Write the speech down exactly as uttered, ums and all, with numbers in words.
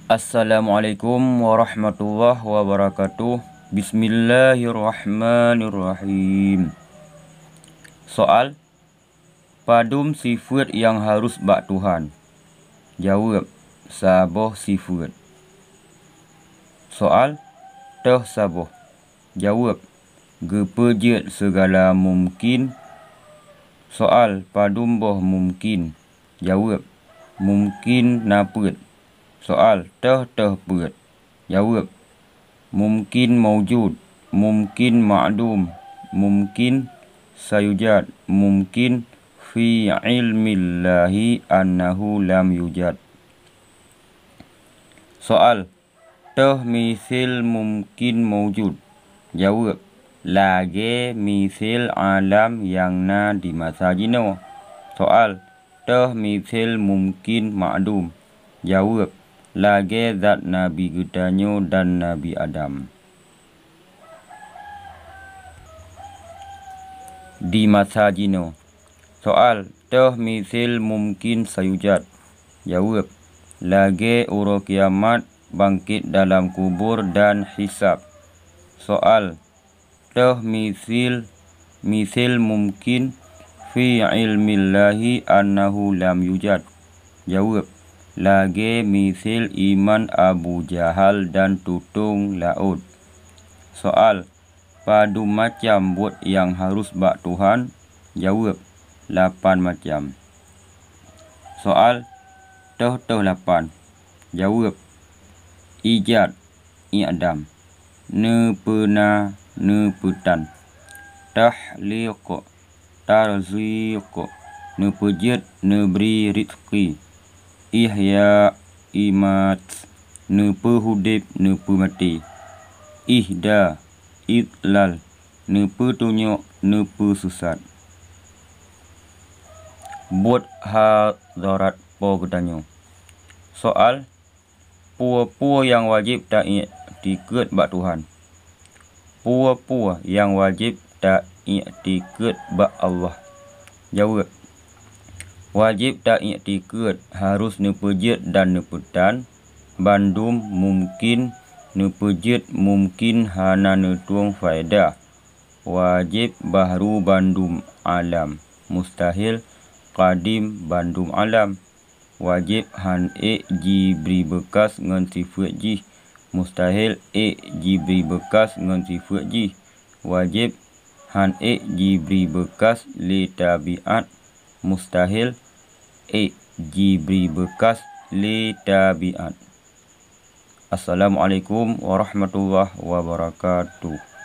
Assalamualaikum warahmatullahi wabarakatuh. Bismillahirrahmanirrahim. Soal, padum sifeuet nyang harus bak Tuhan? Jaweueb, saboh sifeuet. Soal, toh saboh? Jaweueb, geupeujeuet seugala mumkin. Soal, padum boh mumkin? Jaweueb, mumkin na peuet. Soal, toh-toh peuet? Jaweueb, mumkin maujud, mumkin ma'dum, mumkin sayujad, mumkin fi ilmillahi annahu lam yujad. Soal, toh misil mumkin maujud? Jaweueb, lagée misil alam nyang na di masa jinoe. Soal, toh misil mumkin ma'dum? Jaweueb, lagée zat Nabi geutanyoe dan Nabi Adam di masa jinoe. Soal, toh misil mumkin sayujad? Jaweueb, lagée uroe kiamat, bangkét dalam kubur dan hisab. Soal, toh misil, misil mumkin fi ilmillahi annahu lam yujad? Jaweueb, lagée misil iman Abu Jahal dan tutong laôt. Soal, padum macam buet nyang harus bak Tuhan? Jaweueb, lapan macam. Soal, toh-toh lapan? Jaweueb, ijad, i'dam, neupeuna, neupeutan, takhliq, tarziq, neupeujeuet, neubri rizki, ihya, imat, neupeuhudeb, neupeumaté, ihda, idlal, neupeutunyok, neupeususat. Buet hadharat Po geutanyoe. Soal, peue-peue nyang wajéb ta-iktikeuet bak Tuhan? Peue-peue nyang wajéb ta-iktikeuet bak Allah? Jaweueb, wajéb ta-iktikeuet harus neupeujeuet dan neupeutan bandum mumkin, neupeujeuet mumkin hana neutueng faedah. Wajéb bahru bandum alam, mustahil kadim bandum alam. Wajéb han ék jibri beukas ngon sifeuet jih, mustahil ék jibri beukas ngon sifeuet jih. Wajéb han ék jibri beukas lé tabiat, mustahil ék jibri beukas lé tabiat. Assalamualaikum warahmatullahi wabarakatuh.